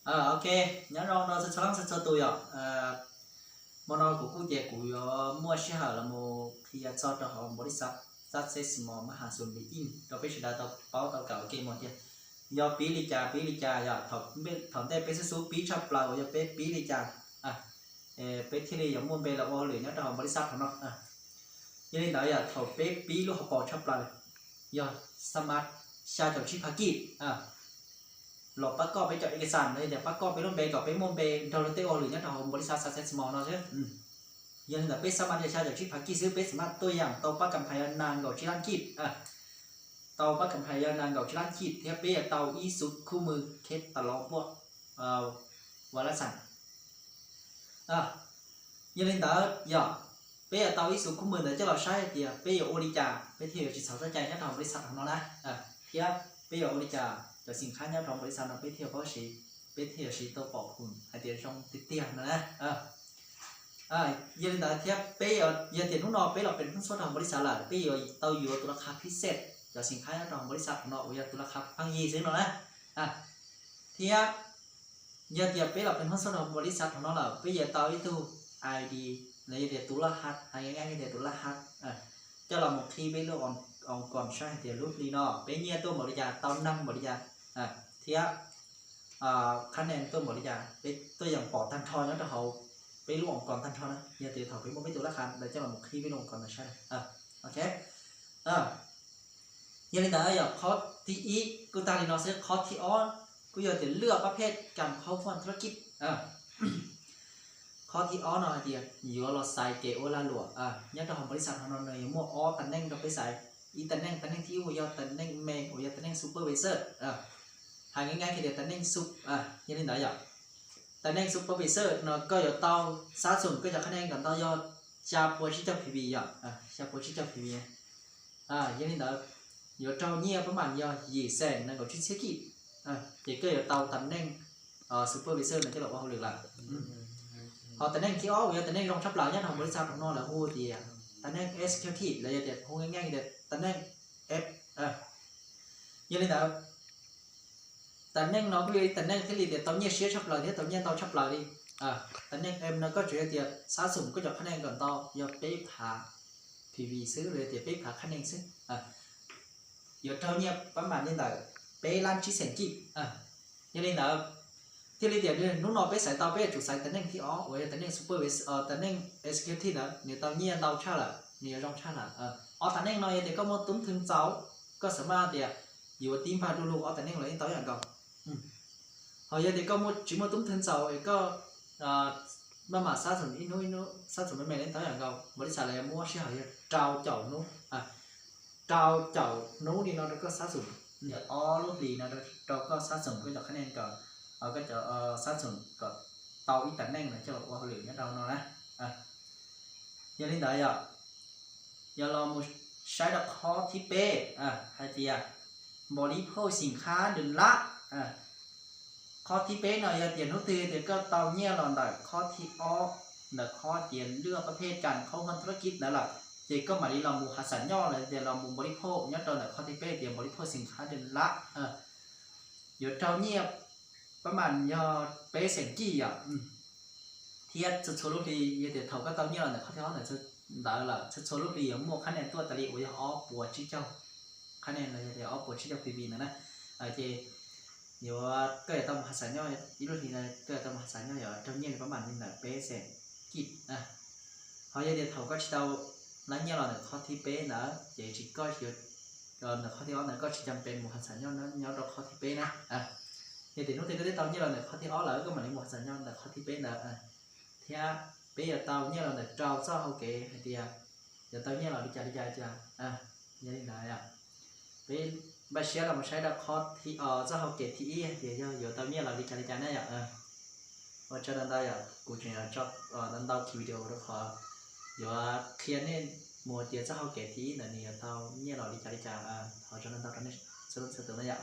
Ok, nyob zoo rau txhua txhua leej txhua txhua tus yom. Hmo no kuv kuj tias kuv yuav muaj sij hawm los mus qhia txog rau hauv npaum li xav xav xes mos mab has xus npis ij rau peb sawv daws tau paub tau kawm ua ke mus tias yog pib li cas pib li cas yom. Thaum ntej peb xub xub pib tshaj plaws uas yog peb pib li cas peb thiaj li yuav muaj npe los ua hauj lwm nyob rau hauv npaum li xav hauv no. Yog li ntawd yog thaum peb pib lub hauv paus tshaj plaws yog xa mas xya caum tsib phav kij los pab koj peb cov ej ke xas los yog tias pab koj peb lub npe kom peb muaj npe nrog luag tej ua hauj lwm nyob rau hauv npaum li xav xav xes mos no xwb. Yog li ntawd peb xa mas yog xya caum tsib phav kij xwb peb xam maj tuaj yam tau pab kam phais yog nas nkaum tsib lab kij, tau pab kam phais yog nas nkaum tsib lab kij thiab peb yuav tau ib xu khub mws khe tas los puaj ua lab xas. Yog li ntawd yog peb yuav tau ib xu khub mws ntawd coj los saib hais tias peb yuav ua li cas peb thiaj yuav tsis txhaum txoj cai nyob rau hauv npaum li xav hauv no na, thiab peb yuav ua li cas cov xim khab nyob rau hauv npaum li xav no peb thiaj yuav paub siv, peb thiaj yuav siv tau pom hum hais tias zoo tiag tiag no na. Yog li ntawd thiab peb yog tias hnub no peb los pes hnub xuab rau hauv npaum li xav lawm peb yuav tau yuav tus laj kha phib xej cov xim khab nyob rau hauv npaum li xav hauv no uas yog tus laj kha pheej yig xwb no na. Thiab yog tias peb los pes hnub xuab rau hauv npaum li xav hauv no lawm peb yuav tau ib tug I D los yog tias tus laj hab, hais nyob tias tus laj hab coj los mus qhib peb lub oos koos saib hais tias lub hli no peb nyiaj tuaj npaum li cas, tau neeg npaum li cas, thiab khab nees tuaj npaum li cas, peb tuaj yeem pom tag nrho nyob rau hauv peb lub oos koos tag nrho na. Yog tias thaum peb muaj peb tus laj hab ntawd coj los mus qhib peb lub oos koos ntawd saib. Ok, yog li ntawd yog qhov thib ib kuj tag li no xwb, qhov thib ob kuj yog tias lwaj pab phej kam khaub muaj thub lab kij. Qhov thib ob no hais tias yuav los xaiv kev ua lag luam nyob rau hauv npaum li xav hauv no nws yuav muaj ob tas neej rau peb xaiv. Ib tas neej, tas neej thib ib uas yog tas neej me uas yog tas neej supervisor, hais nyob tias tas neej su, yog li ntawd yog tas neej supervisor no koj yuav tau xab xum koj cov khab nees kom ntau yog xya puas tsib caug P V yom, xya puas tsib caug P V. Yog li ntawd yuav raug nyiaj pab mam yog yim xees nees nkaum tsib txhiab kij, ces koj yuav tau tas neej supervisor no coj los ua hauj lwm lawm. Ho tas neej thib ob uas yog tas neej zoo tshaj plaws nyob rau hauv npaum li xav hauv no lawv hu tias tas neej executive los yog tias hu nyob tias tas neej F. Yog li ntawd tas neej no kuj yog ib tas neej thiaj li tias tau nyiaj siab tshaj plaws thiab tau nyiaj ntau tshaj plaws li. Tas neej M no koj tsuas yog tias xab xum koj cov khab nees kom ntau yog peb phav P V xwb los yog tias peb phav khab nees xwb, yuav raug nyiaj pab mam li ntawm peb lab tsib xees kij. Yog li ntawd thiaj li tias hnub no peb xaiv tau peb yuav tsum xaiv tas neej thib ob uas yog tas neej supervisor, tas neej executive ntawd nws tau nyiaj ntau tshaj lawm, nws yuav zoo tshaj lawm. Ob tas neej no yog tias koj muaj tub thwv ntxaus, koj xam maj tias yuav tib npag du lug ob tas neej los yeej tau ib yam nkaus. Ho yog tias koj tsis muaj tub thwv ntxaus es koj maj mam xab xum ib hnub ib hnub xab xum me me los yeej tau ib yam nkaus. Npaum li xav lawv yuav muab sij hawm yog rau caum hnub, rau caum hnub li no rau koj xab xum, ob lub hlis no rau koj xab xum koj cov khab nees kom, koj cov xab xum kom tau ib tas neej no coj los ua hauj lwm nyob rau no na. Yog li ntawd yog, yog los mus saib rau qhov thib peb hais tias npaum li phauj xim khab dwm lab. Qhov thib peb no yog tias hnub twg tias koj tau nyiaj los ntawm qhov thib ob, ntawm qhov tias lwaj pab phej kam khaub muaj thub lab kij ntawd lawm, ces koj mam li los mus hav xam nyoj los tias los mus npaum li phauj nyob rau ntawm qhov thib peb tias npaum li phauj xim khab dwm lab. Yuav raug nyiaj pab mam yog peb xees kij yom. Thiab txhua txhua lub hli yog tias thaum koj tau nyiaj los ntawm qhov thib ob ntawd lawm txhua txhua lub hli yuav muaj khab nees tuaj tas li uas yog ob puas tsib caug khab nees los yog tias ob puas tsib caug P V ntawd na. Ces yuav koj yuav tau mus hav xam nyoj ib lub hli no koj yuav tau mus hav xam nyoj yuav raug nyiaj li pab mam li ntawm peb xees kij. Ho yog tias thaum koj tsis tau lab nyiaj los ntawm qhov thib peb ntawd ces tsis koj yuav, ntawm qhov thib ob ntawd koj tsis cam pes mus hav xam nyoj nyob rau qhov thib peb na. Yog tias hnub twg koj twb tau nyiaj los ntawm qhov thib ob lawm koj mam li mus hav xam nyoj ntawm qhov thib peb ntawd. Thiab peb yuav tau nyiaj los ntawm rau txoj hau kev hais tias yuav tau nyiaj los li cas li cas li cas. Yog li ntawd yom, peb npaj siab los mus saib rau qhov thib, txoj hau kev thib ib hais tias yog yuav tau nyiaj los li cas li cas na yom. Ua tsaug ntau ntau yom, kuv tseem yuav tso ntau ntau ki video rau qhov yuav qhia nej mus tias txoj hau kev thib ib ntawd nws yuav tau nyiaj los li cas li cas. Ua tsaug ntau ntau rau nej txhua leej txhua tus na yom.